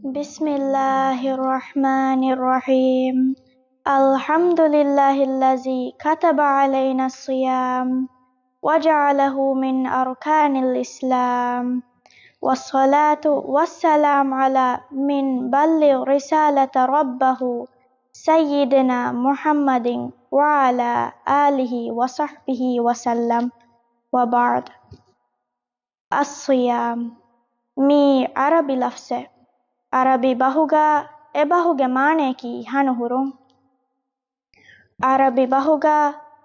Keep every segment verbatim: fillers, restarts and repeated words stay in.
بسم الله الرحمن الرحيم. الحمد لله الذي كتب علينا الصيام وجعله من أركان الإسلام. والصلاة والسلام على من بلغ رسالة ربه سيدنا محمد وعلى آله وصحبه وسلم. وبعد. އައްޞިޔާމް. މީ ޢަރަބި ލަފްޒެއް. ޢަރަބި ބަހުގަ އެބަހުގެ މާނަޔަކީ ހަނުހުރުން. ޢަރަބި ބަހުގަ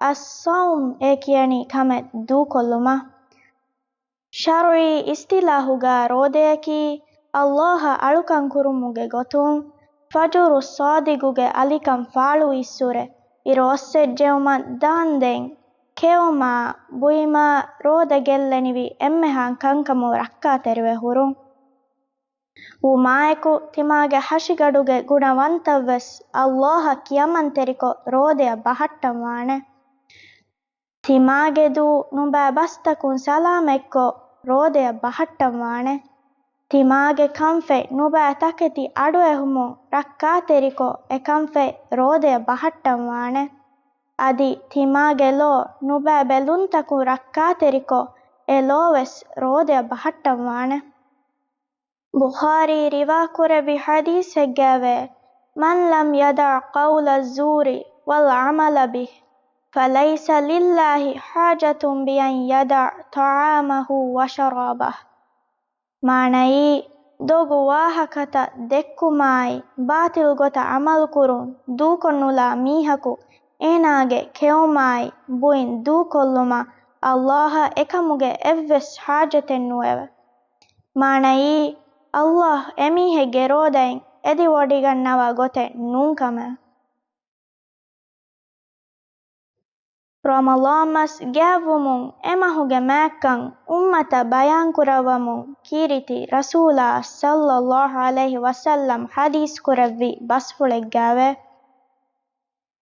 އައްޞައުމް އޭ ކިޔަނީ ކަމެއް ދޫކޮށްލުމަށް. ޝަރުޢީ އިސްތިލާހުގަ ރޯދަޔަކީ ﷲ އަށް އަޅުކަން ކުރުމުގެ ގޮތުން، ފަޖުރު ޞާދިޤުގެ އަލިކަން ފާޅުވިއްސުރެ، އިރު އޮއްސެއްޖެއުމަށް ދާންދެން، ކެއުމާ، ބުއިމާ، ރޯދަ ގެއްލެނިވި އެންމެހާ ކަންކަމުން ރައްކާތެރިވެ ހުރުން. ވުމާއެކު، ތިމާގެ ހަށިގަޑުގެ ގުނަވަންތައްވެސް ﷲ އަށް ކިޔަމަންތެރިކޮށް ރޯދަޔަށް ބަހައްޓަންވާނެ. ތިމާގެ ދޫ ނުބައި ބަސްތަކުން ސަލާމަތްކޮށް، ރޯދަޔަށް ބަހައްޓަންވާނެ. ތިމާގެ ކަންފަތް ނުބައި ތަކެތި އަޑުއެހުމުން ރައްކާތެރިކޮށް، އެ ކަންފަތް ރޯދަޔަށް ބަހައްޓަންވާނެ. އަދި ތިމާގެ ލޯ ނުބައި ބެލުންތަކުން ރައްކާތެރިކޮށް، އެ ލޯވެސް ރޯދަޔަށް ބަހައްޓަންވާނެ. ބުޚާރީ ރިވާކުރެއްވި ޙަދީޘެއްގައިވޭ، من لم يدع قول الزور والعمل به فليس لله حاجة بأن يدع طعامه وشرابه. މާނައީ، ދޮގު ވާހަކަތައް ދެއްކުމާއި، ބާޠިލް ގޮތަށް ޢަމަލުކުރުން ދޫކޮށްނުލާ މީހަކު އޭނާގެ ކެއުމާއި، ބުއިން ދޫކޮށްލުމަށް ﷲ އަށް އެކަމުގެ އެއްވެސް ޙާޖަތެއް ނުވެވެ. މާނައީ، ﷲ އެމީހެއްގެ ރޯދައިން އެދިވޮޑިގަންނަވާ ގޮތެއް ނޫން ކަމެވެ. ރަމަޟާން މަސް ގާތްވުމުން އެ މަހުގެ މާތްކަން އުއްމަތަށް ބަޔާންކުރައްވަމުން ކީރިތި ރަސޫލާ ޞައްލައްލާހު ޢަލައިހި ވަސައްލަމް ޙަދީޘް ކުރެއްވި ބަސްފުޅެއްގައިވޭ.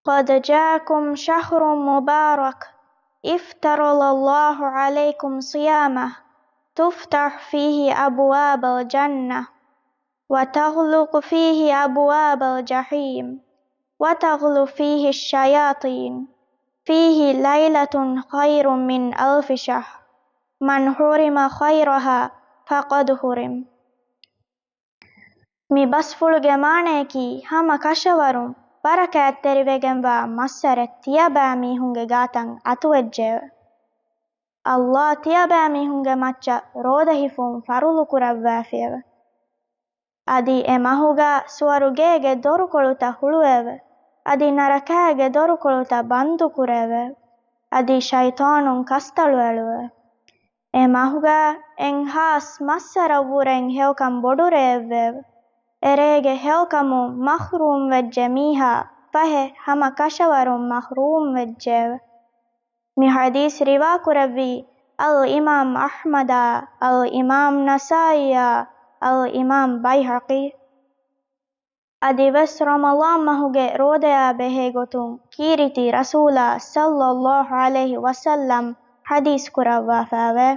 قد جاءكم شهر مبارك افترض الله عليكم صيامه تفتح فيه أبواب الجنة وتغلق فيه أبواب الجحيم وتغلو فيه الشياطين فيه ليلة خير من ألف شهر من حرم خيرها فقد حرم. މި ބަސްފުޅުގެ މާނަޔަކީ، ހަމަ ކަށަވަރުން ބަރަކާތްތެރިވެގެންވާ މައްސަރެއް ތިޔަބައިމީހުންގެ ގާތަށް އަތުވެއްޖެއެވެ. ﷲ ތިޔަބައިމީހުންގެ މައްޗަށް ރޯދަ ހިފުން ފަރުޟު ކުރައްވާފިއެވެ. އަދި އެ މަހުގަ ސުވަރުގޭގެ ދޮރުކޮޅުތައް ހުޅުވެއެވެ. އަދި ނަރަކާގެ ދޮރުކޮޅުތައް ބަންދު ކުރެއެވެ. އަދި ޝައިޠާނުން ކަސްތަޅުއެޅުއެވެ. އެ މަހުގަ އެއްހާސް މައްސަރައަށްވުރެން ހެޔޮކަން ބޮޑުރޭއެއްވެއެވެ. އެރޭގެ ހެޔޮކަމުން މަޙްރޫމްވެއްޖެ މީހާ ފަހެ، ހަމަ ކަށަވަރުން މަޙްރޫމްވެއްޖެއެވެ. މި ޙަދީޘް ރިވާކުރެއްވީ އަލްއިމާމް އަޙްމަދާ، އަލްއިމާމް ނަސާއީއާ، އަލްއިމާމް ބައިހަޤީ. އަދިވެސް ރަމަޟާން މަހުގެ ރޯދަޔާ ބެހޭ ގޮތުން ކީރިތި ރަސޫލާ ޞައްލައްލާހު ޢަލައިހި ވަސައްލަމް ޙަދީޘް ކުރައްވާފައިވޭ،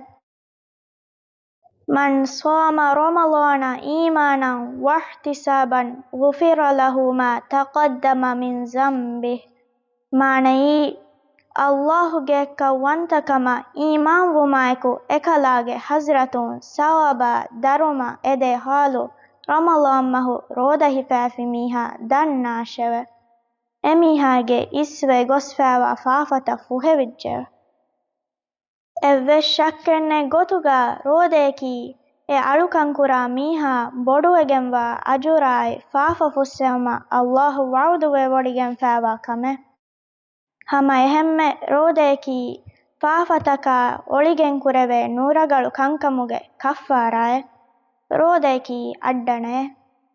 من صام رمضان إيمانا واحتسابا غفر له ما تقدم من ذنبه. މާނައީ، ﷲގެ އެއްކައުވަންތަކަމަށް އީމާންވުމާއެކު އެކަލާގެ ޙަޟްރަތުން ސަވާބާ ދަރުމަ އެދޭ ޙާލު ރަމަޟާން މަހު ރޯދަ ހިފާފި މީހާ ދަންނާށެވެ. އެމީހާގެ އިސްވެ ގޮސްފައިވާ ފާފަތައް ފުހެވިއްޖެވެ. އެއްވެސް ޝައްކެއްނެތް ގޮތުގަ ރޯދަޔަކީ އެ އަޅުކަން ކުރާ މީހާ ބޮޑުވެގެންވާ އަޖުރާއި ފާފަ ފުއްސެވުމަށް ﷲ ވަޢުދުވެވޮޑިގެންފައިވާ ކަމެއް. ހަމަ އެހެންމެ ރޯދަޔަކީ ފާފަތަކާ އޮޅިގެން ކުރެވޭ ނުރަގަޅު ކަންކަމުގެ ކައްފާރާއެއް. ރޯދަޔަކީ އައްޑަނައެއް.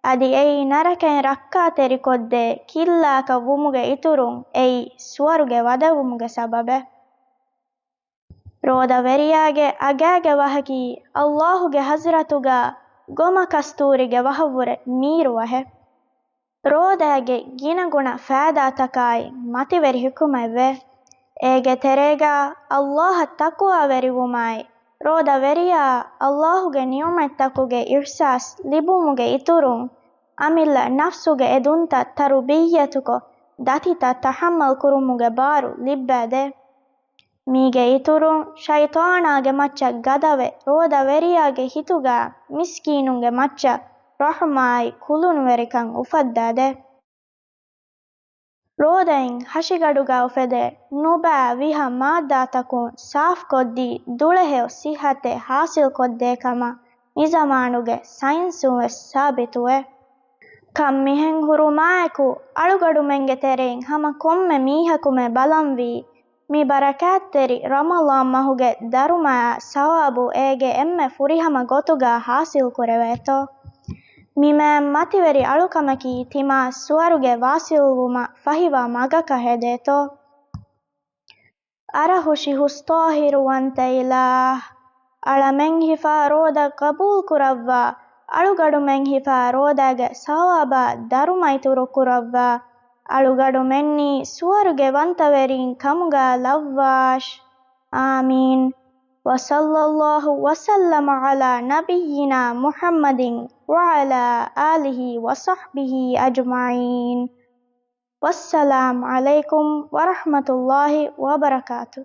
އަދި އެއީ ނަރަކައިން ރައްކާތެރިކޮށްދޭ ކިއްލާކަށް ވުމުގެ އިތުރުން އެއީ ސުވަރުގެ ވަދެވުމުގެ ސަބަބެއް. ރޯދަވެރިޔާގެ އަގާގެ ވަހަކީ ﷲގެ ޙަޟްރަތުގަ ގޮމަކަސްތޫރިގެ ވަހަށްވުރެ މީރު ވަހެއް. ރޯދައިގެ ގިނަގުނަ ފައިދާތަކާއި މަތިވެރި ޙިކުމަތްވޭ. އޭގެ ތެރޭގަ ﷲ އަށް ތަޤްވާވެރިވުމާއި، ރޯދަވެރިޔާ ﷲ ގެ ނިޢުމަތްތަކުގެ އިޙްސާސް ލިބުމުގެ އިތުރުން، އަމިއްލަ ނަފްސުގެ އެ ދުންތައް ތަރުބިއްޔަތުކޮށް، ދަތިތައް ތަޙައްމަލް ކުރުމުގެ ބާރު ލިއްބައިދޭ. މީގެ އިތުރުން، ޝައިޠާނާގެ މައްޗަށް ގަދަވެ، ރޯދަވެރިޔާގެ ހިތުގަ މިސްކީނުންގެ މައްޗަށް ރަޙުމާއި ކުލުނުވެރިކަން އުފައްދައިދޭ. ރޯދައިން ހަށިގަޑުގަ އުފެދޭ ނުބައި ވިހަ މާއްދާތަކުން ސާފުކޮށްދީ، ދުޅަހެޔޮ ސިއްހަތެއް ޙާޞިލްކޮށްދޭ ކަމަށް މިޒަމާނުގެ ސައިންސުން ވެސް ސާބިތުވޭ. ކަން މިހެން ހުރުމާއެކު، އަޅުގަޑުމެންގެ ތެރެއިން ހަމަ ކޮންމެ މީހަކުމެ ބަލަންވީ، މި ބަރަކާތްތެރި ރަމަޟާން މަހުގެ ދަރުމަޔާ ސަވާބު އޭގެ އެންމެ ފުރިހަމަ ގޮތުގަ ޙާޞިލް ކުރެވޭތޯ. މި މާތް މަތިވެރި އަޅުކަމަކީ ތިމާ ސުވަރުގެ ވާސިލްވުމަށް ފަހިވާ މަގަކަށް ހެދޭތޯ. އަރަހުށި ހުސް ޠާހިރުވަންތަ އިލާހް، އަޅަމެން ހިފާ ރޯދަ ޤަބޫލު ކުރައްވާ، އަޅުގަޑުމެން ހިފާ ރޯދައިގެ ސަވާބާ ދަރުމައިތުރު ކުރައްވާ، އަޅުގަޑުމެންނީ ސުވަރުގެ ވަންތަވެރީން ކަމުގަ ލައްވާށް. އާމީން. وصلى الله وسلم على نبينا محمد وعلى آله وصحبه أجمعين. والسلام عليكم ورحمة الله وبركاته.